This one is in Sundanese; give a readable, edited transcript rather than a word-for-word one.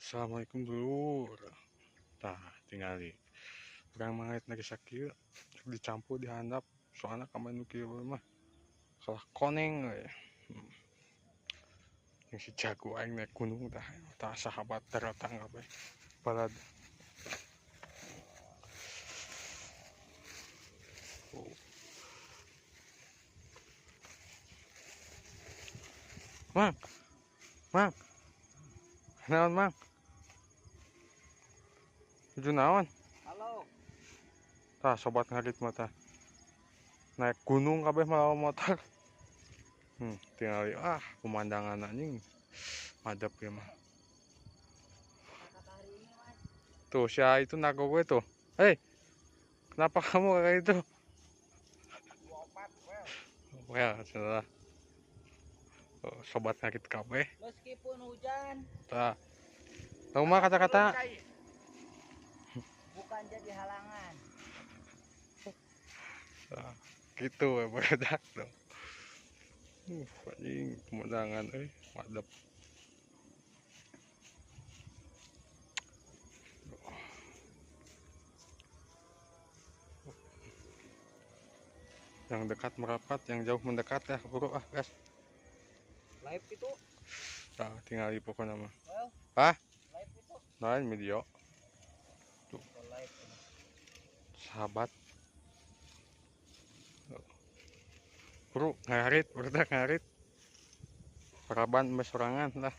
Assalamualaikum dulur. Tah tingali urang mangait lagi sakieu dicampur dihandap soalna kamari nu kieu mah kalah koneng we. Yang si jago aing naik gunung tah, tah sahabat daratang kabeh. Balad. Oh. Mang. Mang. Naon, Mang? Tuju naon? Halo. Tah sobat ngarit mah tah. Naik gunung kabeh malah motor. Tinggal pemandangan anjing madep ya mah. Tuh si itu nago gue tuh. Hei, kenapa kamu kayak itu? Well, salah. Sobat ngarit kabeh. Meskipun hujan. Tah. Tahu mah kata-kata. Bukan jadi halangan. Nah, gitu ya beredak dong. Anjing pemandangan madep. Yang dekat merapat, yang jauh mendekat ya, bro, ah, guys. Live itu. Nah, tinggal di pokoknya mah. Well, hah? Live itu. Lain video. Tuh. Sahabat. Bro, ngarit, udah ngarit. Paraban mes sorangan lah.